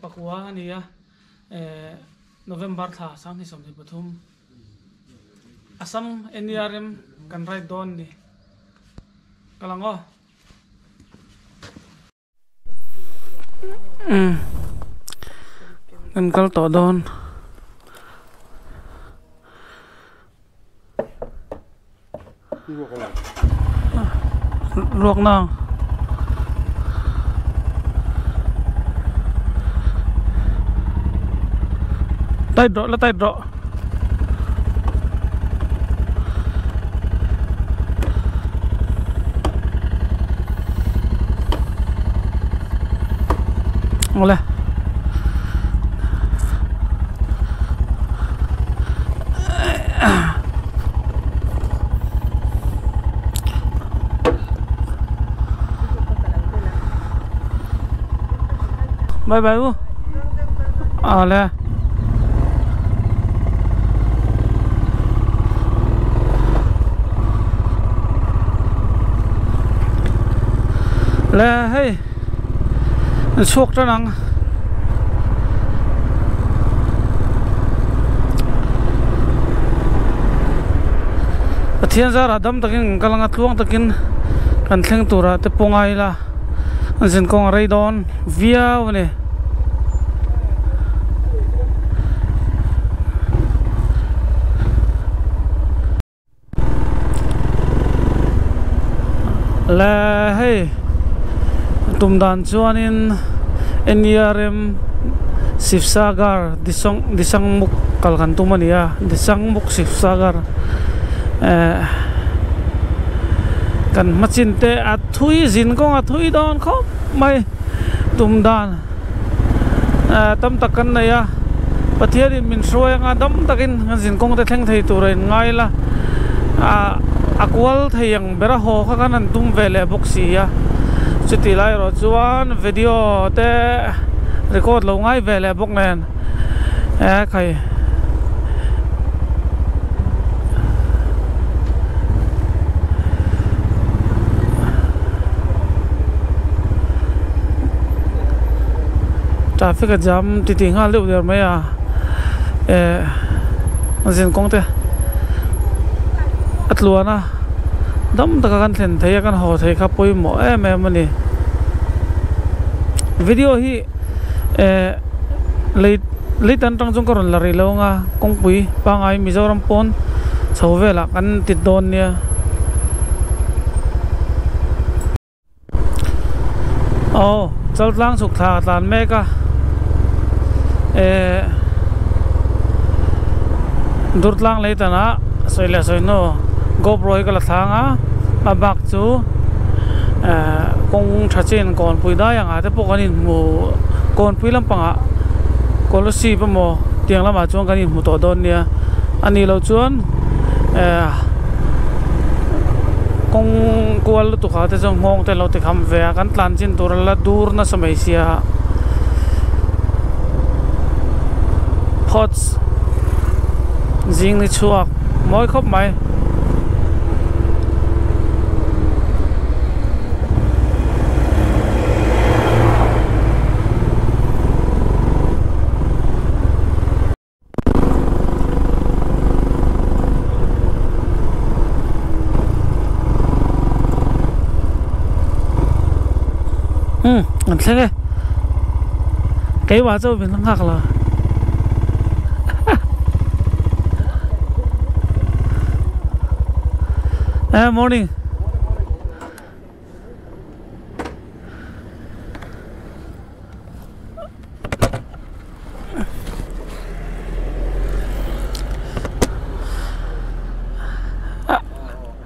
pakua a ni a eh November thla 2023 Assam NERM kan ride dawn a ni ka lang aw. Umm kan kal tawh dawn. Ruak nang tight rawh la tight rawh. Awle. Bye bye u. Awle. Le hei an chhuak tan ang Pathian zarah dam takin kan kal anga tluang takin kan thleng turah te pawh ngai ila an zin kawng a rei dawn viau a ni. Le hei tum dan chuanin NERM Sivsagar Disang Disangmukh kal kan tum a ni a Disangmukh Sivsagar eh kan hma chin te a thui zin kawng a thui dawn khawp mai tum dan eh tam tak kan nei a Pathianin min hruai anga dam takin kan zin kawng te thleng thei tur a in ngai la ah a kual thei ang ber a haw kha khan an tum ve leh bawk si a chuti lai erawh chuan video te record lo ngai ve leh bawk nen eh khai. Traffic a jam ti tih nghal deuh der mai a eh zin kawng te a tluan a dam taka kan thlen theih a kan haw theih kha pawimawh em em a ni video hi eh lei lei tan tang chuan ka rawn la rih lo ang a kawngpui pangngai Mizoram pawn chho velah kan ti dawn nia. Aw chaltlang chhuk thla a tlan mek a eh Durtlang lei tanah sawi leh sawi hnu GoPro hi ka la thlang a a bak chu eh kawng tha chin kawnpui dai angah te pawh kan inhmu kawnpui lampangah Kolasib emaw tiang lamah chuan kan inhmu tawh dawn nia a nih loh chuan eh kawng kual lutuk ah te chuan nghawng te lo ti kham ve a kan tlan chin tur a la dur nasa mai sia phawts zing ni chhuak mawi khawp mai. Umm an thleng e keimah chu min la nghak lo eh morning.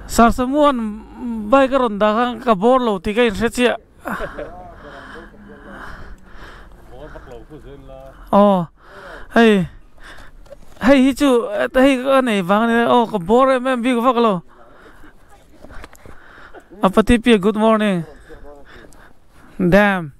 Sarsamuan bike a rawn dah khan ka bawr lo tih ka inhre chiah aw hei hei hi chu hei ka nei vang a ni aw ka bawr em em bik vak lo Apatipi good morning damn.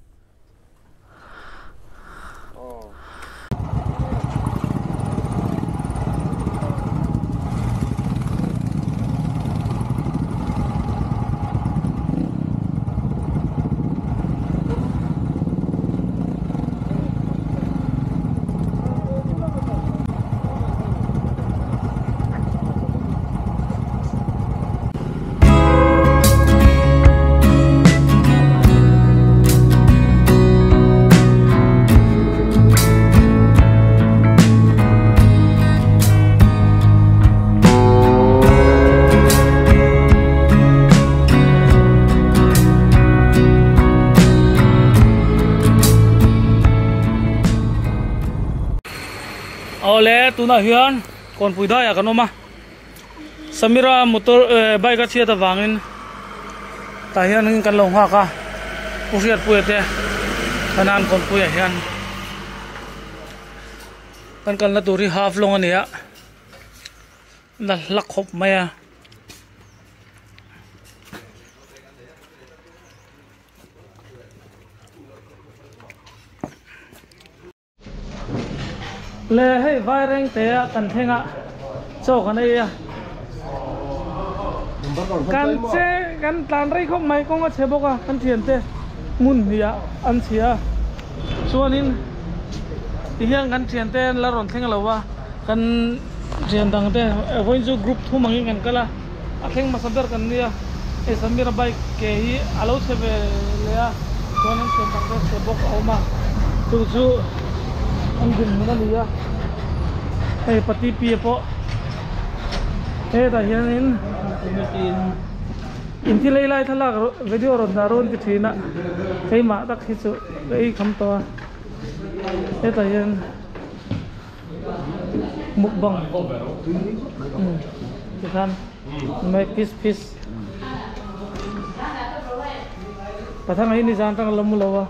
Le tunah hian kawnpui daiah kan awm a Samira motor eh bike a chhiat avangin tah hian kan lo nghak a Pu Hriatpuia te Kanan kawnpuiah hian kan kalna tur hi half lawng a ni a la hla khawp mai a. Le hei vaireng te a kan thleng a chaw kan ei a kan che kan tlan rei khawp mai kawng a chhe bawk a kan thian te hmun hnih ah an chhia a chuanin tihian kan thian te an la rawn thleng lo a kan thian dang te vawiin chu group thum angin kan kal a a thleng hmasa ber kan nia hei Samira bike ke hi a lo chhe ve leh a chuan an thian dang te chhe bawk a awm a chu chu an dinhmun a ni a hei pati pi pawh hetah hianin inti lei lai thlalak video rawn dah rawn ti thin a keimah tak hi chu ka ei kham tawh a hetah hian. Mukbang tikhan mai fish fish pathang hi nizan tang la mu lo a.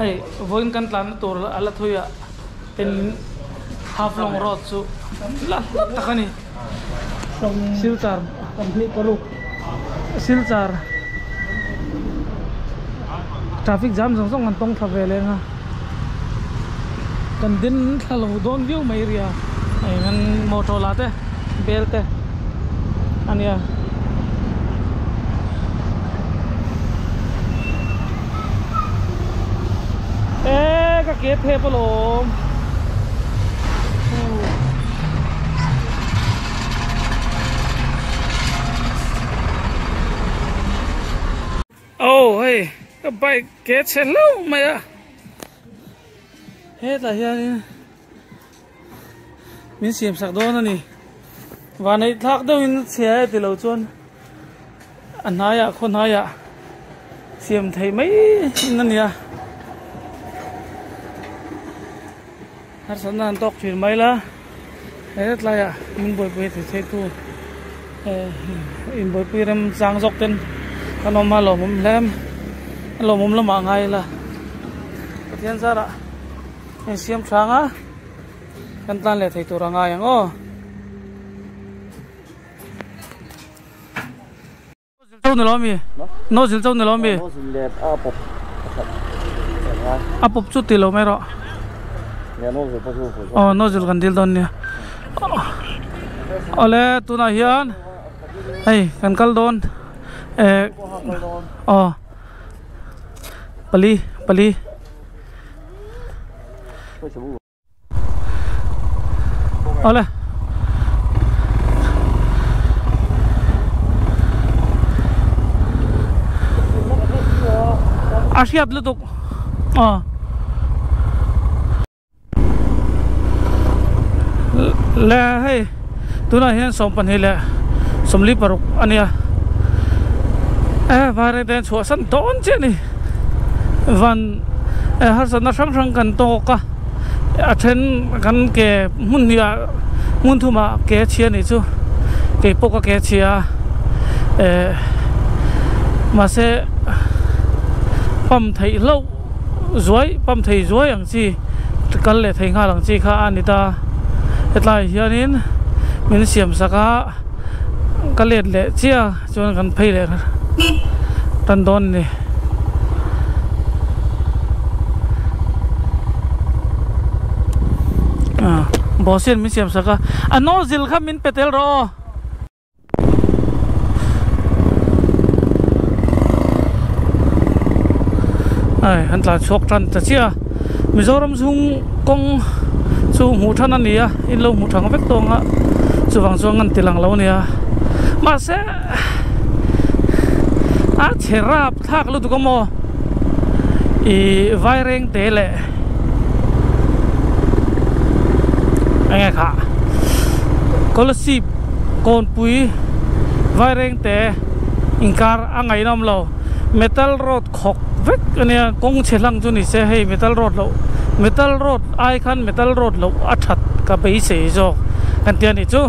Hei vawiin kan tlanna tur a la thui a tin half long road chu la hla tak a ni. Silchar Silchar traffic jam zawng zawng an tawng thla ve leng a kan din thla lo dawn viau mai ria eng an motor la te bel te a nia. E ka ke thep alawm. Oh hei ka bike ke chhe hlauh mai a hetah hianin min siam sak dawn a ni vanei thlak deuhin a chhia e tilo chuan a hnaiah khaw hnaiah siam theih mai in a nia harsatna an tawk thin mai la he tlaiah min buaipui thei thei tu eh inbuaipui rem chang zawk ten kan awm a lawmawm hle a lawmawm lamah ngai ila Pathian zarah heng siam hrang a kan tlan leh thei tur a ngai ang aw. Zil chau ni lo mi? No zil chau ni lo mi? A pawp chu ti lo mai rawh. Aw no zil kan dil dawn nia. Awle tunah hian hei kan kal dawn eh aw pali pali. Awle. A hriat lutuk. Aw. Le hei tunah hian 12 leh 46 ania. E vaireng te chhuah san dawn chiah a ni. Van harsatna hrang hrang kan tawk a. A then kan ke hmun hnih ah hmun thum ah ke chhia nih chu kei pawh ka ke chhia a eh mahse pump theih hlauh zuai pump thei zuai ang chi kal leh thei nghal ang chi kha a ni ta hetlai hianin min siam sak a ka let leh chiah chuan kan phei leh tan dawn a ni. Ah boss hian min siam sak a a nozzle kha min pe tel rawh aw. Ai an tlan chhuak tan ta chiah a Mizoram chhung kawng chu hmuh than a ni a in lo hmuh thang vek tawng a chuvang chuan an ti lang lo a nia mahse a chhe rap thlak lutuk a maw ih vaireng te leh eng nge kha kolasib kawnpui. Vairengte inkar a ngaihnawm lo metal road khawk vek a nia kawng chhe hlang chu ni se hei metal road loh metal road ai khan metal road loh a that ka beisei zawk kan tia nih chu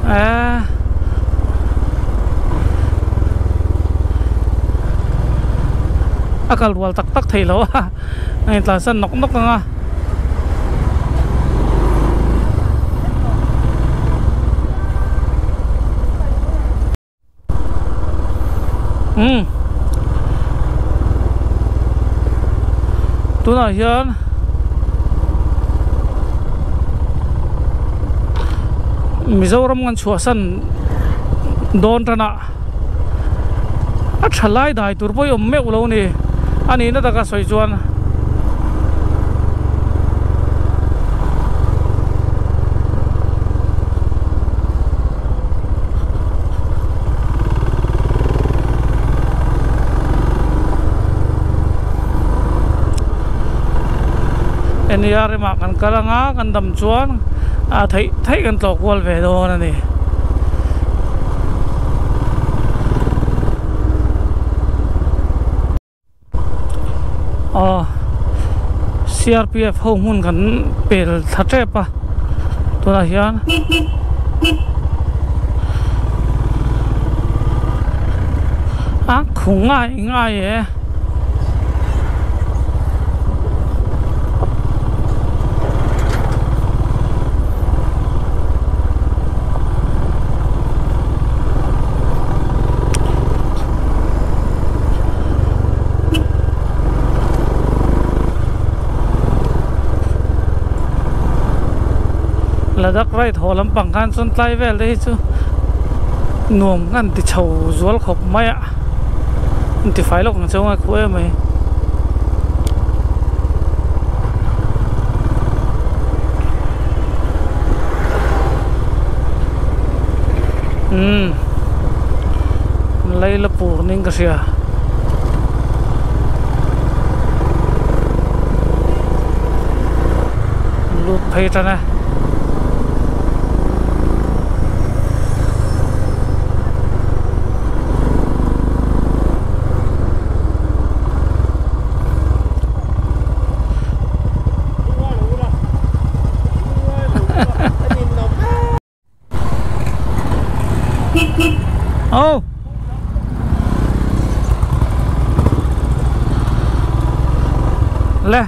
eee a kal rual tak tak thei lo a a intlansan nawk nawk ang a. Umm tunah hian Mizoram kan chhuahsan dawn tan a a tha lai dai tur pawh hi awm meuh lo a ni a nihna taka sawi chuan. Nia remah kan kal anga kan dam chuan a theih theih kan tlawh kual ve dawn a ni. Aw CRPF ho hmun kan pel thla tep a tunah hian a khu ngai ngai e. Ladakh ride haw lampang khan chuan tlai vel te hi chu nuam an ti chho zual khawp mai a an ti fai lawk ang cheu a khuh em mai. Umm Laila pur ning ka hria. Lut phei tan e. Ô Le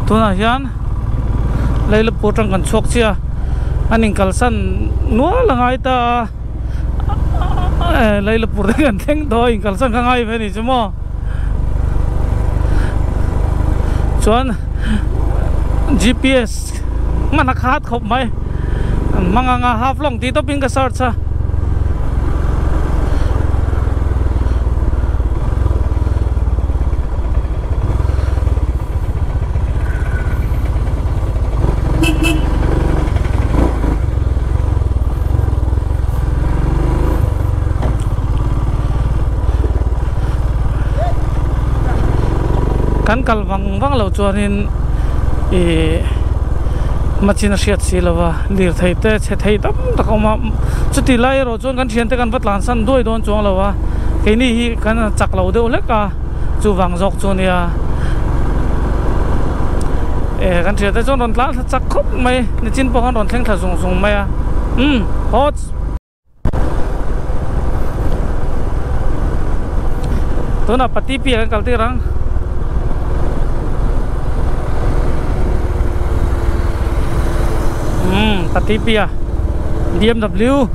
tunah hian Leilapur atang kan chhuak chiah a an inkalsan nual a ngai ta a Leilapur te kan thleng tawh a inkalsan kha ngai ve a ni chu maw chuan G_p_s. Hman a khat khawp mai hmang anga half long tih tawpin ka search a. Kan kal vang vang lo chuanin ih hmachin a hriat si lo va lirthei te chhe thei tam tak a awm a chuti lai erawh chuan kan thiante kan va tlansan duai dawn chuang lo va keini hi kan chak lo deuh hlek a chuvang zawk chu nia eh kan thiante chuan rawn tlan thla chak khawp mai nichin pawh khan rawn thleng thla zung zung mai a umm hawts. Tunah pati piah kan kal tir ang. Umm pati piah BMW.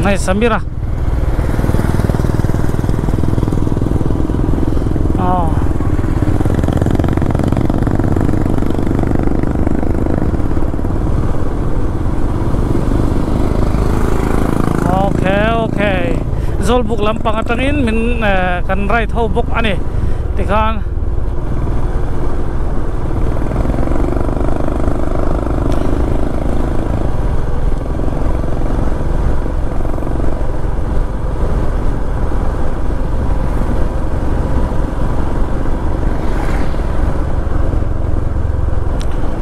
Hei Samira aw okay okay Zawlbuk lampang atangin min kan ride ho bawk a ni tikhan.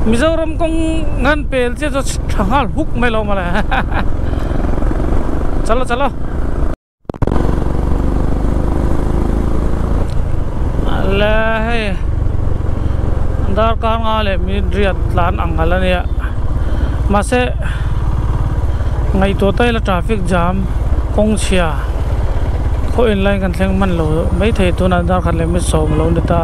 Mizoram kawng ngan pel chiah chu tha nghal huk mai lo mawle chalo chalo. Le hei darkar nga leh minute riat tlan ang hala nia mahse ngaihtuah ta ila traffic jam kawng chhia khaw en laiin kan thleng hman lo maithei tunah darkhat leh minute sawm a lo ni ta.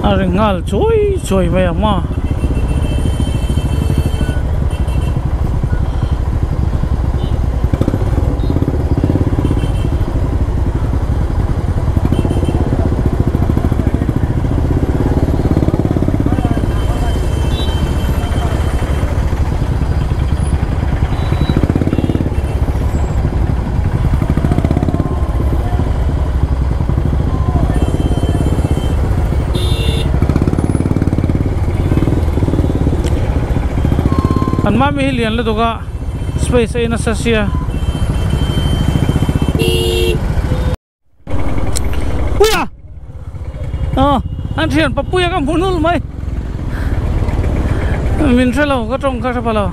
A ri nghal chuai chuai mai ang maw. An mami hi lian lutuk a space a in a sa sia. Puia aw an thian pa Puia ka hmu nul mai min hre lo ka tawng kha hre pha lo.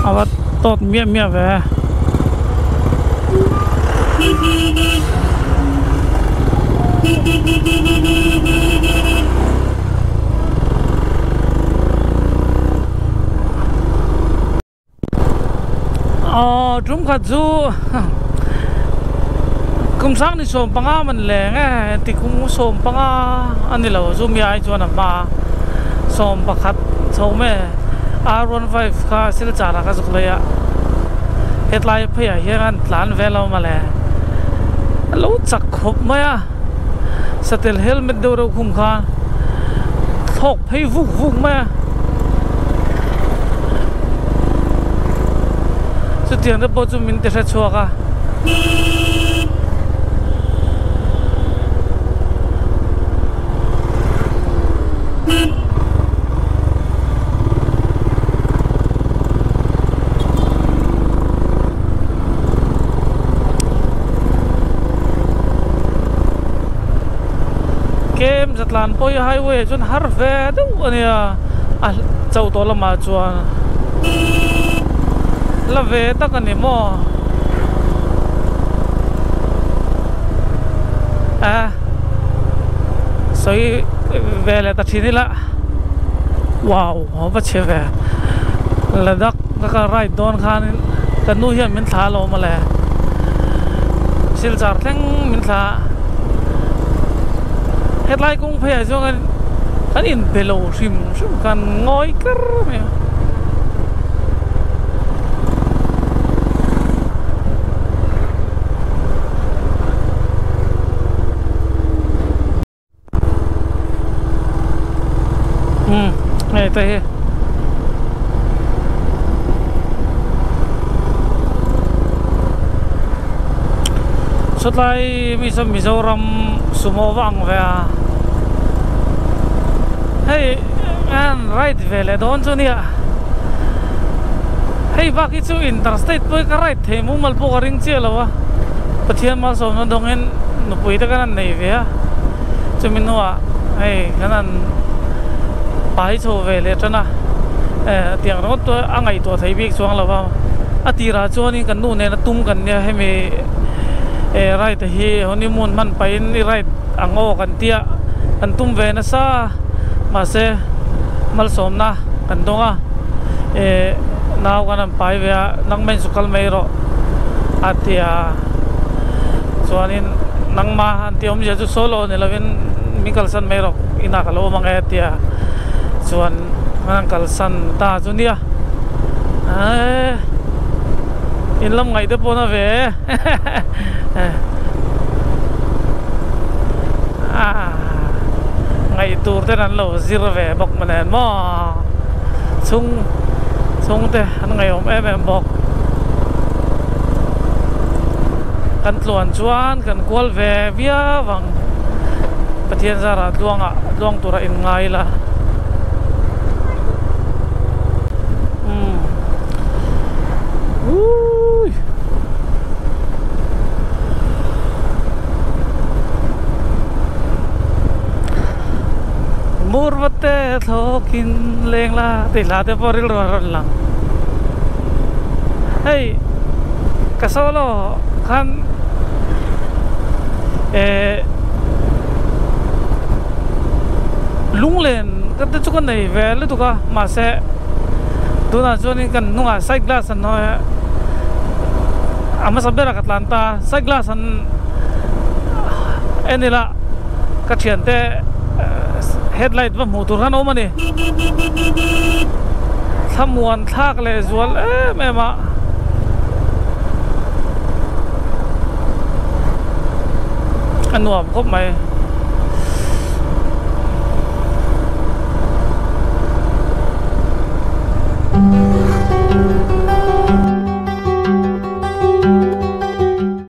A va tawt miah miah ve. Aw tum khat chu kum sang ni sawm panga man leng e ti kum sawm panga a ni lo chu mi ai chuan a hma sawm pakhat chho me R one five kha silchar ah ka zuk lei a hetlai pheiah hian an tlan ve lo mawle a lo chak khawp mai a satel helmet deuh reuh khum khan thlawk phei vuk vuk mai a chutiang te pawh chu min ti hre chhuak a. Kem zatlan pawh hi highway ah chuan har ve deuh a nia a chauh tawh lamah chuan la ve tak a ni maw a sawi ve leh ta thin ila wow a va chhe ve Ladakh ka kal ride dawn khanin ka nu hian min thla alawm mawle silchar thleng min thla hetlai kawng pheiah chuan kan inpe lo hrim hrim kan ngawi kar mai a. Umm hei te hi sawtlai mi saw Mizoram sumo va ang ve a hei an ride ve leh dawn chu nia hei bak hi chu interstate pawh hi ka ride thei mumal pawh ka ring chiah lo a Pathian malsawmna dawngin nupui te kan han nei ve a chumi hnuah hei kan han pai chho ve leh tan a eh tiang ringawt chu a ngaihtuah thei bik chuang lo va a tirah chuanin kan nu nena tum kan nia hemi eh ride hi honeymoon hman pahin i ride ang aw kan tia kan tum ve nasa. Mahse malsawmna kan dawng a, eh nau kan han pai ve a, nangmah in chu kal mai rawh a ti a. Chuanin nangmah an tih awmzia chu solo ni lovin min kalsan mai rawh inah ka lo awm ang e a ti a. Chuan kan han kalsan ta chu nia eh in lam ngaih te pawh na ve e. Ngaih tur ten an lo zir ve bawk maw nen maw chhung chhung te an ngaihawm em em bawk kan tluan chuan kan kual ve viau ang Pathian zarah tluangah tluang tura in ngai ila umm wuii. Mur va te thlawkin leng la tih hla te pawh rilru a rawn lang. Hei ka solo khan eh lunglen ka te chu ka nei ve lutuk a mahse tunah chuanin kan hnungah side glass an hawi a a hmasa berah ka tlan ta a side glass an en ila ka thiante headlight va hmuh tur khan a awm a ni thlamuan thlak leh zual em em a a nuam khawp mai.